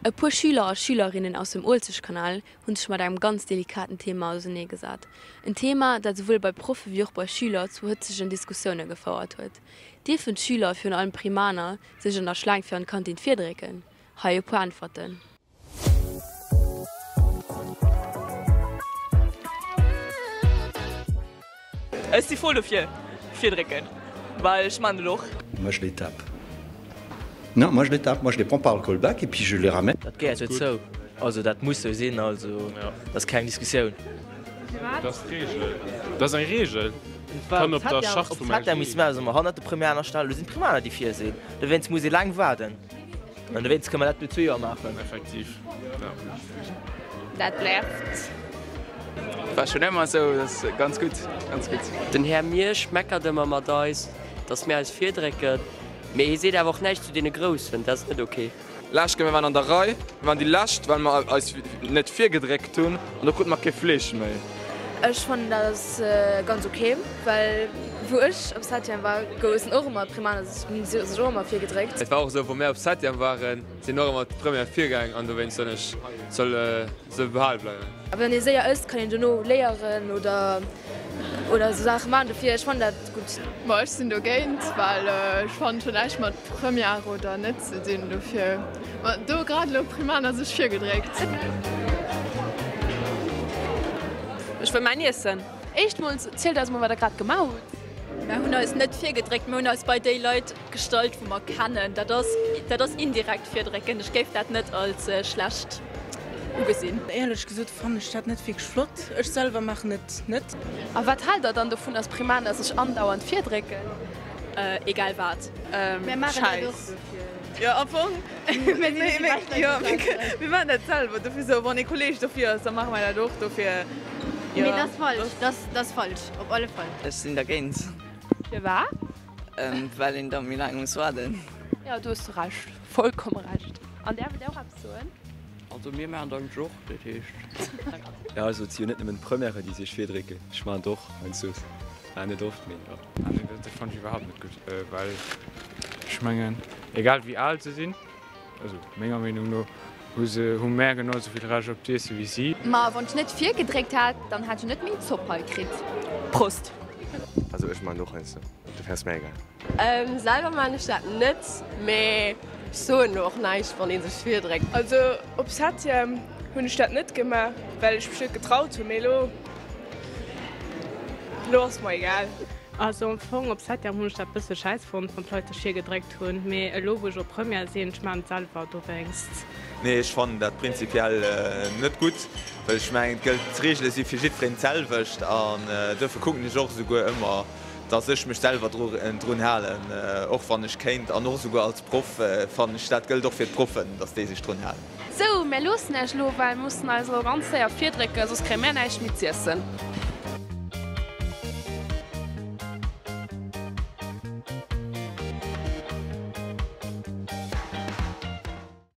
E puer Schüler a Schülerinnen aus dem Uelzechtkanal hunn sech mat engem ganz delikaten Thema ausernee gesat. En Thema, dat esouwuel bei Proffe wéi och bei Schüler zu hëtzegen Diskussioune gefouert huet. Dierfen d'Schüler, virun allem Primaner, sech an der Schlaang fir an d'Kantin virdrécken? Hei e puer Äntwerten. Ech si voll dofir, virdrécken, well ech man et och. Moi je les tape. Non, moi je les tape, moi je les prends par le colback et puis je les ramène. Dat gehéiert jo zou, also dat muss sou sinn, also dat ass keng Diskussioun. Dat ass d'Reegel. Dat ass eng Reegel. Kann op der Charte vum LG. Misst mer eis hannert de Primaner stellen, do sinn d'Primaner déi vir sinn, dowéinst muss ee laang waarden. An dowéinst kënne mer dat no zwee Joer maachen. Effektiv, jo. Dat nervt. War schon emmer esou, dat ass ganz gutt, ganz gutt. Den Här Miersch meckert ëmmer mat eis, dass mir eis virdrécken, mee hie seet awer och näischt zu deene Groussen. Dat ass net ok. Lescht Kéier, mir waren an der Rei, mir waren déi Lescht, well mer eis net virgedréckt hunn an do krute mer kee Fleesch méi. Ech fannen dat ass ganz ok, well wou ech op Septième war goussen och ëmmer d'Primaner sech och ëmmer virgedréckt. Et war och esou, wou mär op Septième waren, sinn och ëmmer d'Première virgaang an dowéinst soen ech, soll esou behale bleiwen. A wann ee séier ësst, kann een dono léieren oder oder esou Saache maachen. Dofir ech fannen dat gutt. Bon ech sinn dogéint, well ech fannen et huet näischt mat Première oder net ze dinn. Dofir ma do grad elo Primaner sech virgedréckt. Ech wëll mäin Iessen. Éischt mol zielt eis mol wat der grad gemaach hutt. Mer hunn eis net virgedréckt, mer hunn eis bei déi Leit gestallt wou mer kennen. Dat ass dat ass indirekt virdrécken. Ech géif dat net als schlecht ugesinn. Éierlech gesot fannen ech dat net wierklech flott. Ech selwer maachen et net. A wat haalt der dann dovun, dass Primaner sech andauernd virdrécken? Egal wat. Mir maachen dat och dofir. Jo am Fong, jo mir maachen dat selwer dofir sou wann ee Kolleg dofir ass da maache mer dat och dofir. Mee dat ass falsch, dat ass falsch op alle Fall. Ech sinn dergéint. Firwat? Well een da méi laang muss waarden. Jo, do hues de Recht, vollkomme Recht. An där wëllt Där och eppes soen? Also mir maachen dat eigentlech och, dat heescht. Jo, also et si jo net nëmmen d'Premièren, déi sech virdrécken. Ech maachen et och heiansdo. Ah, net oft, mee jo. Ah nee, dat fannen ech iwwerhaapt net gutt, well ech mengen, egal wéi al se sinn, also menger Meenung no, hu se, hu mär genau esou vill Recht op d'Iesse wéi si. Ma wann ech net virgedréckt hätt, dann hätt ech net meng Zopp hei kritt. Prost! Also ech man och heiansdo, dofir ass mir egal. Selwer maan ech dat net, mee ech soen och näischt wann een sech virdréckt. Also op Septième hunn ech dat net gemaach, well ech mech net getraut hunn, mee elo elo ass mer egal. Also am Fong op Septième hunn ech dat bësse schäiss fonnt wann d'Leit sech virgedréckt hunn, mee elo wou ech op Première sinn, ech maan et selwer dowéinst. Nee, ech fannen dat prinzipiell net gutt, well ech mengen et gëllt, d'Reegele si fir jiddwereen d'selwecht an duerfir kucken ech och esouguer ëmmer, dass ech mech selwer drun halen, och wann ech kéint, an och esouguer als Proff fannen ech, dat gëllt och fir d'Proffen, dass déi sech drun halen. Sou, mär loossen Äech elo, well mir mussen eis elo ganz séier virdrécken, soss kréie mär näischt méi z'iessen.